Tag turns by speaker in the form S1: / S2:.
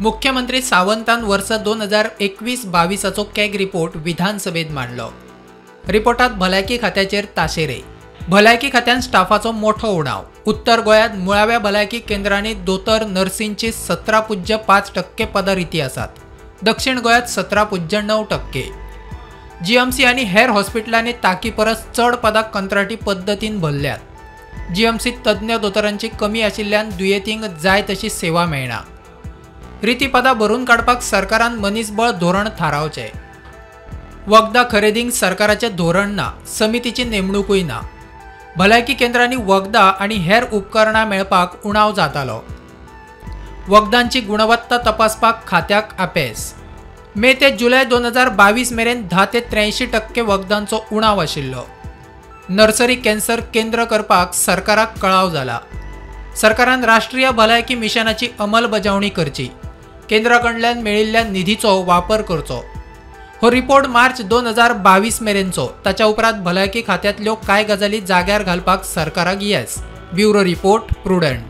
S1: मुख्यमंत्री सावंतान वर्स 2021-22 CAG report विधानसभेत मांडलो. रिपोर्टात भलायकी खात्याचेर ताशेरे. भलायकी खात्यान स्टाफाचो मोठो उणाव. उत्तर गोंयांत मुळाव्या भलायकी केंद्रांनी दोतोर नर्सींची 17.5% पदां रिती आसात. दक्षिण गोंयांत 17.9%. जीएमसी आनी हेर हॉस्पिटलांनी ताकी परस चड पदां कंत्राटी पद्दतीन भरल्यात. जीएमसी तज्ञ दोतोरांची कमी आशिल्ल्यान दुयेंतींक जाय तशी सेवा मेळना. रिती पदां भरून काडपाक सरकारान मनीसबळ धोरण थारावचें. वखदां खरेदींक सरकाराचें धोरण ना, समितीची नेमणुकूय ना. भलायकी केंद्रांनी वखदां आनी हेर उपकरणां मेळपाक उणाव जातालो. वखदांची गुणवत्ता तपासपाक खात्याक अपेस. मे ते जुलय 2022 मेरेन 10 ते 83% वखदांचो उणाव आशिल्लो. नर्सरी कॅन्सर केंद्र करपाक सरकाराक कळाव जाला. सरकारान राष्ट्रीय भलायकी मिशनाची अंमलबजावणी करची. केंद्रा कडल्यान मेळिल्ल्या निधीचो वापर करचो. हो रिपोर्ट मार्च 2022 मेरेनचो. ताच्या उपरांत भलायकी खात्यांतल्यो कांय गजाली जाग्यार घालपाक सरकाराक येस. Bureau report, Prudent.